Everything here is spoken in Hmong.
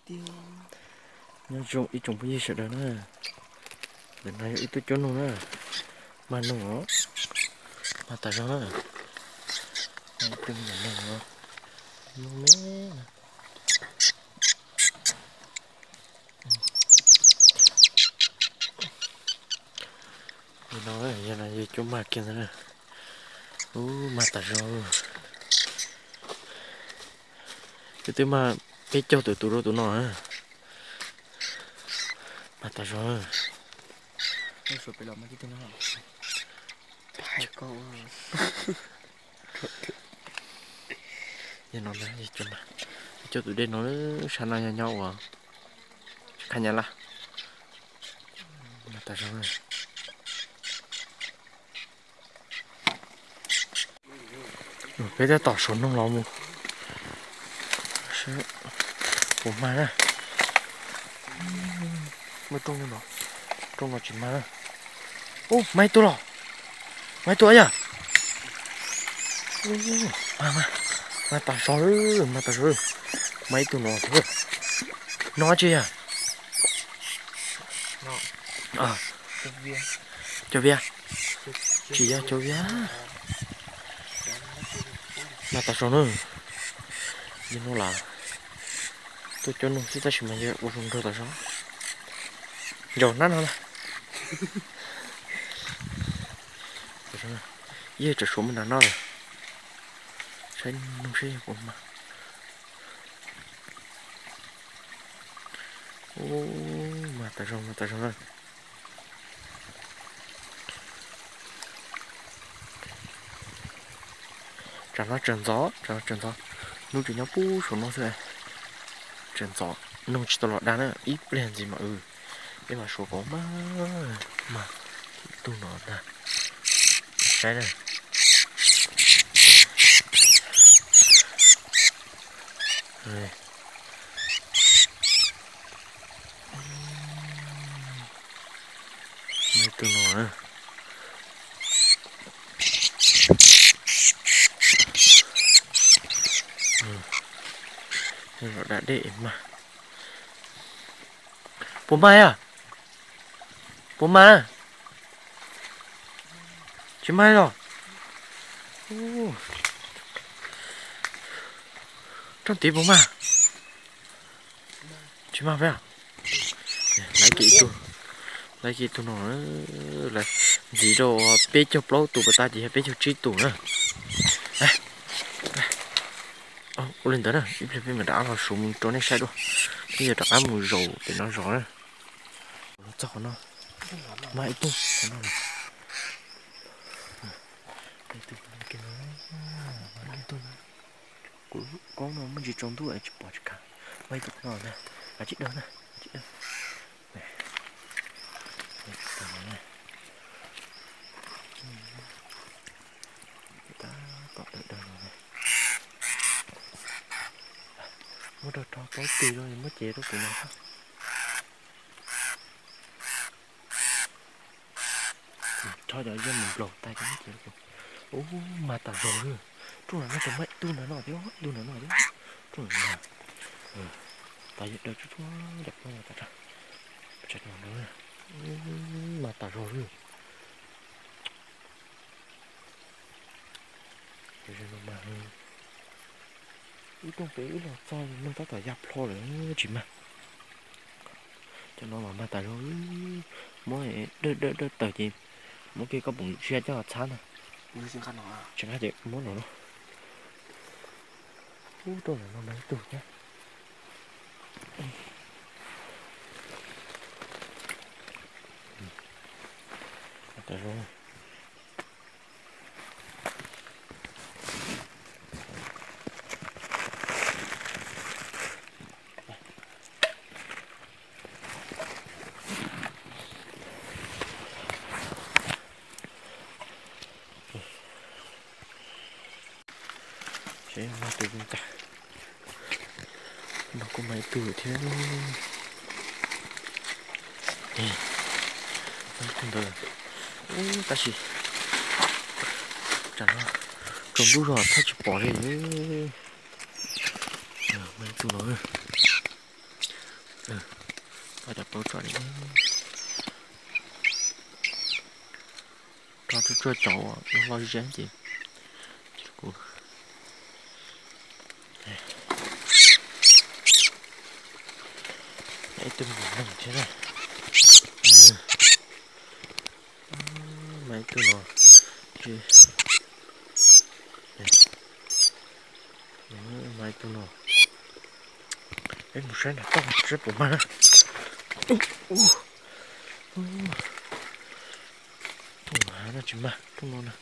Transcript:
Nyob zoo ib tsoom phooj ywg sawv daws na, ntawm no yog ib tug cuab noog na, mag noog os, mag tas zog na. Ib tug me nyuam noog os, noog me na. Yog no, yog no yog cuab mag kiag ntag na. Ub, mag tas zog. Twb twb mag peb caug tus tus rau tus no. Mag tas zog. Yog no, peb caug tus dej no, sab no nyob nyob ua, tsis khaj nyab laj. Mag tas zog. Peb tab tom suav noog los mus seb puas mag na. Muaj rooj no, rooj no tsis mag na. Ub, mag ib tug los, mag ib tug yog. Mag, mag, mag tas zog, mag tas zog. Mag ib tug no, no tsis yog. Cov viab, tsis yog cov viab. Mag tas zog na. Yog no las, tuaj cuab noog xwb tab sis mas yog ua zoo nraug tas zog. Ncaus hnab no na. Yog tsam suav mus nram no lawm. Saib noog seb yog puas mag. Ub, mag tas zog, mag tas zog na. Tsam no tseem ntxov, tsam no tseem ntxov, hnub tseem nyob puag saum no xwb. Tseem ntxov, noog tsis tau los dag na, ib pliag ntxiv mas, peb mam suav kom mag, mag tus no ntag. Saib na. Mag tus no na. Los da dej mag. Puas mag yog? Puas mag? Tsis mag los? Rooj tid puas mag? Tsis mag peb. Laiv kiag ib tug no, lawv ntxiv rau peb caug plaub tus pas tas ces yog peb caug tsib tus na. Ua li ntawd na, ib pliag peb mam rov qab los suav mus rau nej saib dua. Peb yuav rov qab mus zaum pem no zov na. Los txog qhov no, mag ib tug qhov no. Kuv koob no muaj ntsis tsaus ntuj tsis pom tsis khav. Mag ib tug qhov no na, kav tsij dawg na, kav tsij dawg. Tab tom dawg dawg no. Muab rau rau plaub tis los muab cev rau kuv no. Rho cov yaj mus nplaum tag cov muab cev rau kuv. Ub, mag tas zog li. Rooj no tseem mag ib tug ntawm no thiab, ib tug ntawm no thiab. Rooj no, tas yog daws tsuag tsuag cov plaub no tas. Mag tas zog li. Wb rooj pem wb los txog noog tab tom ya plho lawm tsis mag. Cov no mas mag tas zog, muab dawj dawj dawj tawm ces muab kiag koj poom siab coj txhab ntag. Tsis nqaj ces muab no no. Ub, rooj no mag ib tug thiab. Seb mag tus zoo cas. No kuj mag ib tug thiab. Mag ib tug ntawd. Tab sis tsam no tsaus ntuj zog thaj tsis pom li. Mag ib tug no. Cov plaub tso, tso tsuag tsuag cov uas loj zeb ces kuv ib tug mus neeg thiab na. Mas ib tug no, mas ib tug no, peb mus saib nram toj seb puas mag na. Tus no tsis mag, tus no na.